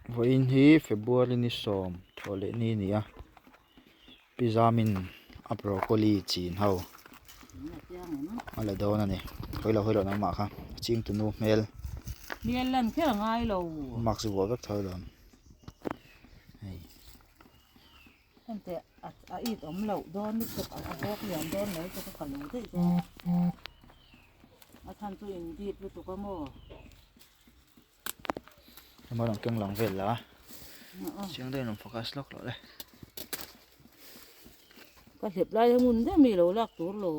Vawiin hi February ni sawm thawh leh ni a ni a pi Zamin a broccoli chin ho a la dawn a ni hawi lo hawi lo nangmah kha a ching tunu hmel hmel lan kher a ngai lo mask vuah vek tho alawm hei. Hengte a it awm loh dawn lutuk a bawk lian dawn lo lutuk a ka lo daih dawn a chhan chu in dip lutuk a maw. Emaw rawn keng lang vel la chiang deuhin rawn focus lawk loh le. Ka hlep lai a ngun deuh mi lo lak tur lo.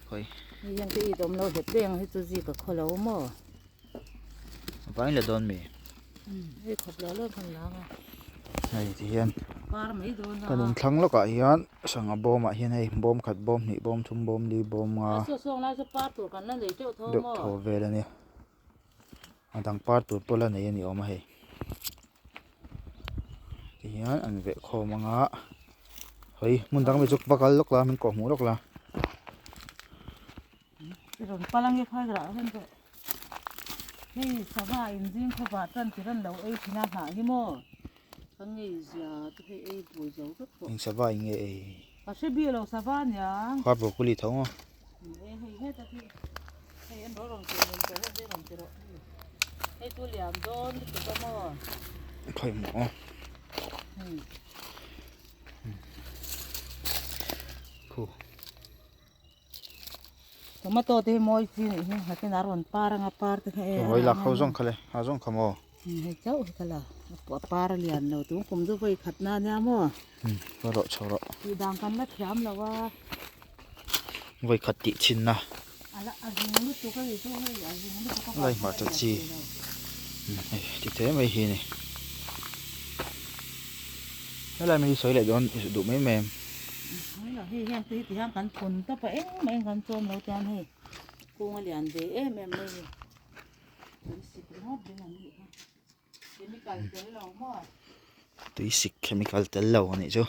Khawi. Hei hian ka it awm lo hlep daih ang hi chu zik a khaw lo maw. Vain la dawn mi. Hei khawp lo lo kan lang a. Hei ti hian. Par mai dawn a. Kan inthlang lawkah hian sangha bawmah hian hei bawm khat bawm hnih bawm thum bawm li bawm nga. A saw sawng lai chu par tur kan la nei teuh tho maw. Deuh tho vel a nia. A dang par tur pawh la nei a ni awm a hei. Ti hian an veh khawm anga hei hmun dang mi chu va kal lawk la min kawh hmuh lawk la. I rawn pal ange phai rah reng tawh. Hei sava in zing khawpah tan tir an lo ei thin a hnah hi maw? Ka ngei zia te hei ei bui zo vek tawh. Eng sava in nge ei? Ka hre bik lo sava aniang. Kha broccoli tho maw? Ni e hei heta khi hei an rawn ti rawn ti rawn ti rawn ti rawh. Hei chu lian dawn lutuk a maw? Khawi maw? Hmm. Khu. Tomato te hi mawi chi nih hi nakin a rawn par anga par te kha e hawi lak ho zawng kha le ha zawng kha maw hei chauh hi ka la a par a lian lo tung kum chu vawi khat na nia maw va rawh chho rawh tih dan kan la thiam lo a vawi khat tih chhin na ala a zing lutuk a ni chu hei a zing lutuk a lai hmarcha chi hei ti te mai hi a ni helai mai hi sawi leh dawn duh mai mai em. Hei hian te hi ti hian kan phun tawp a engmah in kan chawm lo chuan hei kung a lian ve em em mai a ni tui sik ringawt ring an nih kha chemical tel lo maw tui sik chemical tel lo a nih chu.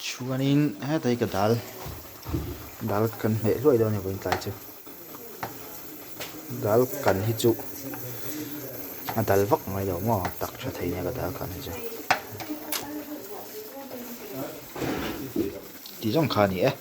Chuanin heta hi ka dal dal kan hmeh hluai dawn a ni vawiin tlai chu dal kan hi chu a dal vak mai lo maw tak tha thei nia ka dal kan hi chu tih zawng kha a ni e.